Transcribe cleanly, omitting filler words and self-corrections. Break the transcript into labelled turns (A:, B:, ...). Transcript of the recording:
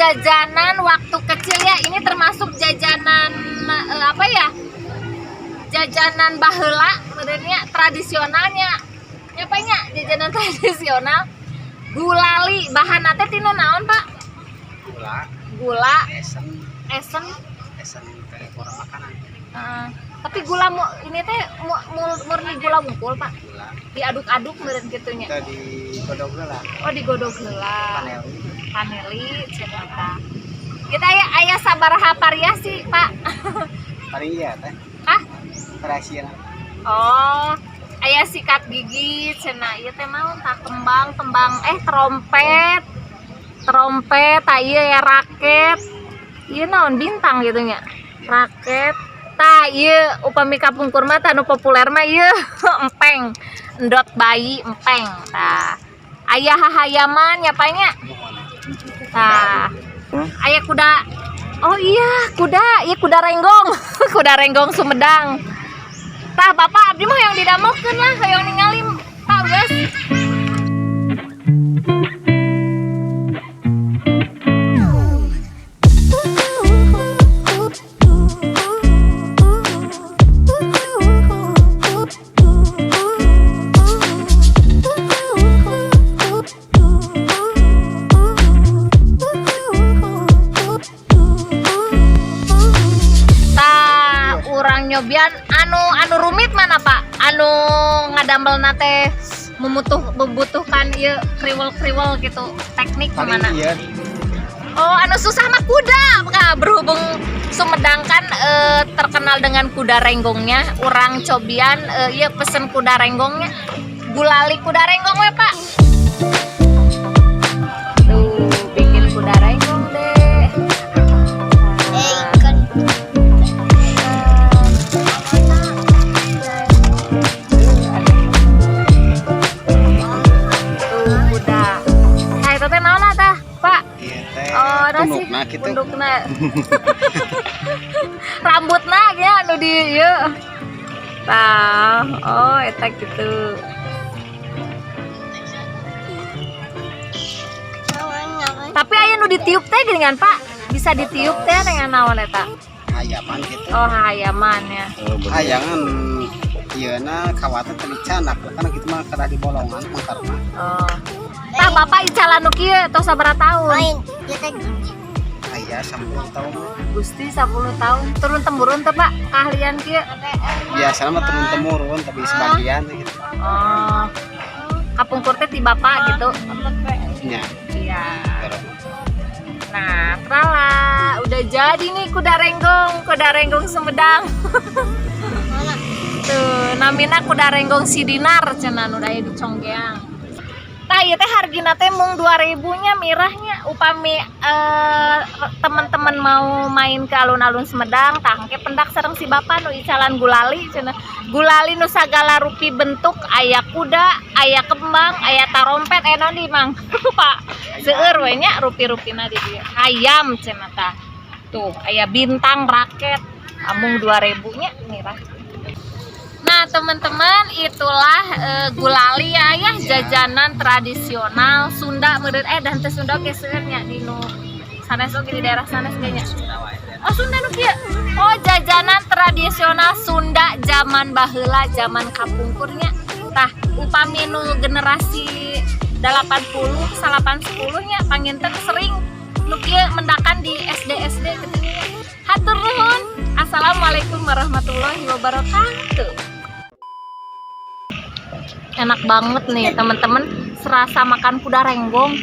A: Jajanan waktu kecil ya. Ini termasuk jajanan apa ya? Jajanan baheula sebenarnya, tradisionalnya. Nyapanya jajanan tradisional. Gulali bahan teh tina naon, Pak?
B: Gula.
A: Gula,
B: esen.
A: Esen.
B: Esen teh kurang makanan.
A: Tapi gula ini teh murni gula wungkul, Pak?
B: Gula.
A: Diaduk-aduk meureun kitu nya.
B: Kita digodog lah.
A: Oh, digodog heula.
B: Paneli.
A: Paneli cenah tah. Kita aya aya sabaraha variasi, Pak?
B: Paling iya teh.
A: Hah?
B: Variasi lah.
A: Oh, aya sikat gigi cenah, ieu teh naon tah, kembang, kembang, eh, trompet. Trompet, tah ieu ya raket. Ieu naon, bintang gitu nya. Raket. Tah ieu upami kapungkur mah tah nu populer mah ieu empeng. Endot bayi empeng tah. Aya hahayaman nya, Pak, nya. Tah. Aya kuda. Oh iya, kuda, iya kuda renggong. Kuda renggong Sumedang. Tah, Bapak, abdi mah yang didamelkeun lah, hoyong ningali, Pak, geus. Tah, urang nyobian anu anu rumit mana, Pak? Anu ngadamelna teh membutuhkan ieu kriwel-kriwel gitu, teknik
B: Paling
A: mana?
B: Iya.
A: Oh, anu susah mah kuda. Nah, berhubung Sumedang kan terkenal dengan kuda renggongnya, urang cobian iya pesen kuda renggongnya. Gulali kuda renggong we, Pak. Tuh, bikin kuda renggong deh.
C: Eh, ikan.
A: Tuh kuda. Nah, itu teh naon tah, Pak?
B: Iya teh.
A: Oh, nasi
B: pundukna gitu.
A: Pundukna. Rambutna ya anu di ieu. Tah, oh eta gitu. Tapi aya nu ditiup teh geuningan, Pak. Bisa ditiup teh dengan naon eta?
B: Hayaman gitu.
A: Oh, hayaman ya.
B: Hayangan ieu na kawatna teh dicanak kan gitu mah kada di bolongan mangkarna.
A: Oh. Tah, Bapak icalan nu kieu tos sabaraha tahun?
C: Main. Kita
B: Aya 10 tahun.
A: Gusti, 10 tahun. Turun temurun teh, Pak, keahlian kieu?
B: Biasanya mah turun temurun, tapi sebagian gitu.
A: Oh. Kapungkur teh ti Bapak gitu.
B: Nya.
A: Iya.
B: Terus.
A: Nah, trala, udah jadi nih kuda renggong Sumedang. Tuh, namina kuda renggong Sidinar cenah nu aya di Conggeang. Tah, ieu teh hargina teh mung 2000 nya, mirahnya. Upami teman-teman mau main ke alun-alun Sumedang, tah engke pendak sareng si Bapak nu icalan gulali cenah. Gulali nu sagala rupi bentuk, aya kuda, aya kembang, aya tarompet, aya naon di Mang? Pak. Seueur we nya rupi-rupina di dieu. Hayam cenah tah. Tuh, aya bintang, raket. Amung 2000 nya, mirah. Nah, teman-teman, itulah gulali ya, ya, jajanan tradisional Sunda meureun, eh, dan teu Sunda oge seueur nya di nu sanes oge, di daerah sanes kayaknya. Oh, Sunda nu kieu. Oh, jajanan tradisional Sunda zaman baheula, zaman kapungkurnya. Tah, upami nu generasi 80, 810 nya panginten sering nu kieu mendakan di SD SD gitu nya. Hatur nuhun. Assalamualaikum warahmatullahi wabarakatuh. Enak banget nih, teman-teman, serasa makan kuda renggong.